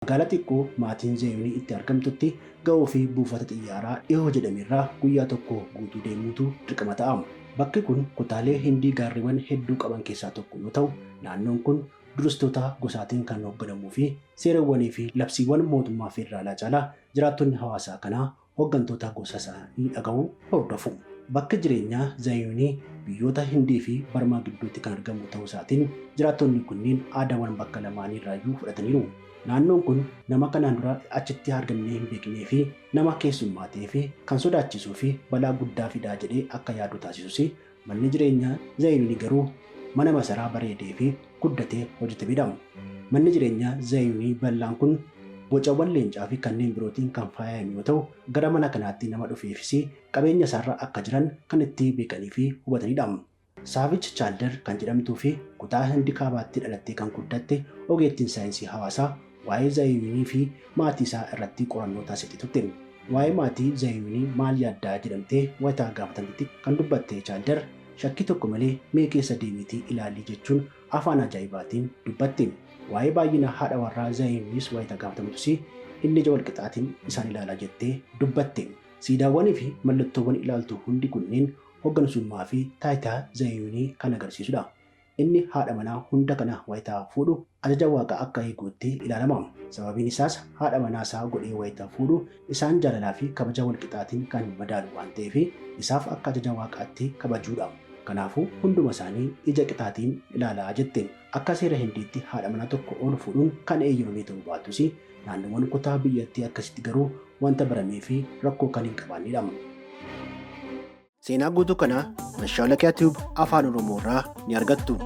Magaalaa xiqqoo maatiin Zayuunii itti argamtutti ga'uu fi buufata xiyyaaraa dhihoo jedhamerraa guyyaa tokko guutuu deemuutu dirqama ta'a. Bakki kun kutaalee Hindii gaarreewwan hedduu qaban keessaa tokko yoo ta'u, naannoon kun duristoota gosaatiin kan hoogganamuu fi seerawwanii fi labsiiwwan mootummaa federaalaa caalaa jiraattonni hawaasaa kanaa hooggantoota gosa isaanii dhaga'uu hordofu. Bakki jireenyaa Zayuunii biyyoota Hindii fi Barmaa gidduutti kan argamu ta'uu isaatiin jiraattonni kunneen aadaawwan bakka lamaanii irraayyuu fudhataniiru. Naannoon kun nama kanaan dura achitti argamnee hin beeknee fi nama keessummaa ta'ee fi kan sodaachisuu fi balaa guddaa fidaa jedhee akka yaadu taasisus manni jireenyaa Zayuunii garuu mana masaraa bareedee fi guddatee hojjetamedha. Manni jireenyaa Zayuunii bal'aan kun bocawwan leencaa fi kanneen birootiin kan faayame yoo ta'u, gara mana kanaatti nama dhufeefis qabeenya isaarra akka jiran kan itti beekanii fi hubatanidha. Saavich Chaalder kan jedhamtuu fi kutaa Hindi kaabaatti dhalattee kan guddatte ogeettiin saayinsii hawaasaa waa'ee Zayuunii fi maatii isaa irratti qorannoo taasifte turte. Waa'ee maatii Zayuunii maal yaaddaa jedhamtee wayitaa gaafatamtetti kan dubbatte Chaalder shakkii tokko malee mee keessa deemiitii ilaalii jechuun afaan ajaa'ibaatiin dubbatte. Waa'ee baay'ina haadha warraa Zayuuniis wayitaa gaafatamtus inni ija walqixaatiin isaan ilaalaa jettee dubbatte. Siidaawwanii fi mallattoowwan ilaaltu hundi kunneen hooggansummaa fi taayitaa Zayuunii kan agarsiisudha. Inni haadha manaa hunda kana wayitaa fuudhu ajaja waaqaa akka eeguutti ilaalama. Sababiin isaas haadha manaa isaa godhee wayitaa fuudhu isaan jaalalaa fi kabaja walqixaatiin kan madaalu waan ta'eef isaaf akka ajaja waaqaatti kabajuudha. Kanaafuu hunduma isaanii ija qixaatiin ilaalaa jette. Akka seera Hindiitti haadha manaa tokko ol fuudhuun kan eeyyamame ta'uu baatus naannoowwan kutaa biyyattii akkasitti garuu wanta baramee fi rakkoo kan hin qabaannedha. Seenaa guutuu kanaa Mashaalaqiyaa Tube Afaan Oromoo irraa ni argattu.